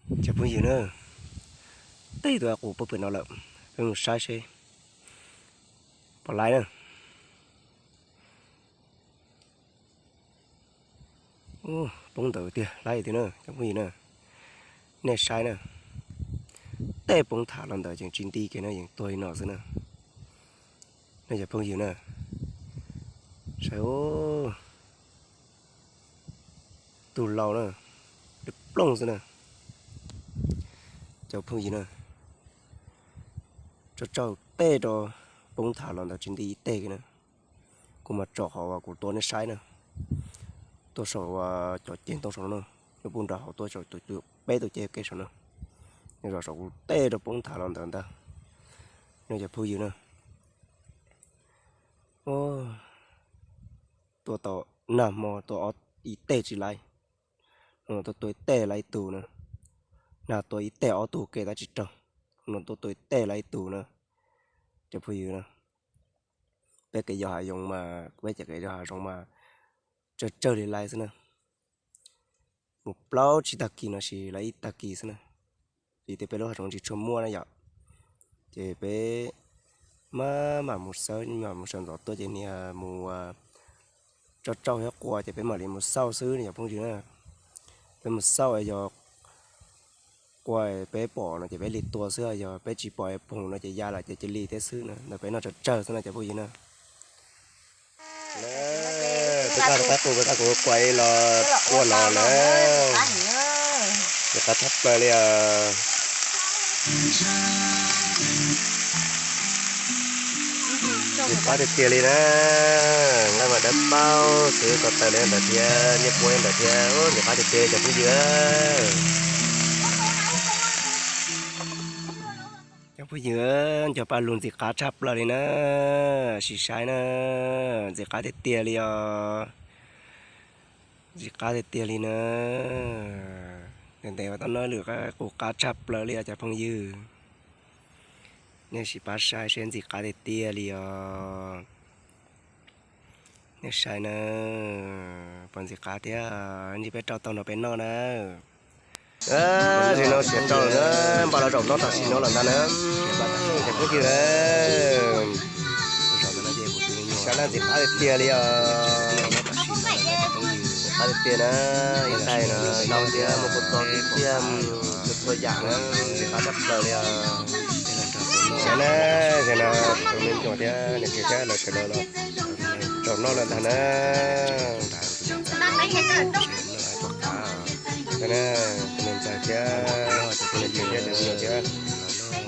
Cov phooj ywg na, tej tus qus poob pem no lawm, peb mus saib seb puas laib na. Poob ntawd tiag, laib tiag na cov phooj ywg na. Nej saib na, tej poob tham los ntawd yeej tsis nti kiag na, yeej tuag li no xwb na. Nej cov phooj ywg na, saib, tus laus na, dawb plooj xwb na. Cov phooj ywg na, tso tsauj tej rau poob tham los ntawd tsis nti ib teg kiag na. Kuv mas tsom qhov uas kuv tua nej saib na, tuaj saum cov ceg ntoo saum no na, nyob puag nram hauv tuaj saum peb tus ceg kev saum no, nyob zos saum kuv tej rau poob tham los ntawd ntag. Nej cov phooj ywg na, tua tau nag hmo tua ib teg tsis laib, no tuaj tua ib teg laib ib tug na, nag tua ib teg ob tug kev tab tsis raug, no tuaj tua ib teg laib ib tug na. Cov phooj ywg na, peb kev yos hav zoov mas, peb cov kev yos hav zoov mas tsawg tsawg li laib xwb na. Mus plaub tsib tag kis no sis laib ib tag kis xwb na. Vim tias peb lub hav zoov tsis tshua muaj na yom, ces peb maj mam mus xawb, mam mus sawv ntxov tuaj ces niag mus tso tsauj thiab qua ces peb mam li mus xauj xwb cov phooj ywg na. Peb mus xauj yog qua peb pom no ces peb li tua xwb, yog peb tsis pom poog no ces ya lawm ces cia li thiab xwb na. Ntawm peb no tsawg tsawg xwb no cov phooj ywg na. Peb qab, peb qab qus, peb qab qus qua los ua no na. Nws qab tshaj plaws li os. Ntxim qab tiag tiag li na. Nqaij mas dawb paug xwb, ko taw li ntawd thiab, nyiaj puab ntawd thiab, ntxim qab tiag tiag li cov phooj ywg. Cov phooj ywg, nco paj lug ntxim qab tshaj plaws li na. Sim saib na, ntxim qab tiag tiag li os. Ntxim qab tiag tiag li na. Ntev ntev ua tau noj lwm qus qab tshaj plaws li os cov phooj ywg. Nej sim pab saib seb ntxim qab tiag tiag li os. Nej saib na, puas ntxim qab thiab, ntshe peb rau tau no peb noj na. Nim no siav rau lawm na, npaj los zaum noj tam sim no lawm ntag na. Cov phooj ywg, saib na, ntxim qab tiag tiag li os. Ntxim qab tiag tiag na, ib tais no noj thiab muaj kua txob tib tiag, txhua txhua yam na, ntxim qab tshaj plaws li os. Saib na, saib na, tus me nyuam thiab niam txiv thiab lawv sawv daws los zaum noj lawm ntag na. Saib na, tus me ntxawg thiab tus me txiv thiab tus me nyuam thiab,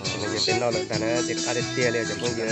tus me nyuam peb noj lawm ntag na, ntxim qab tiag tiag li cov phooj ywg.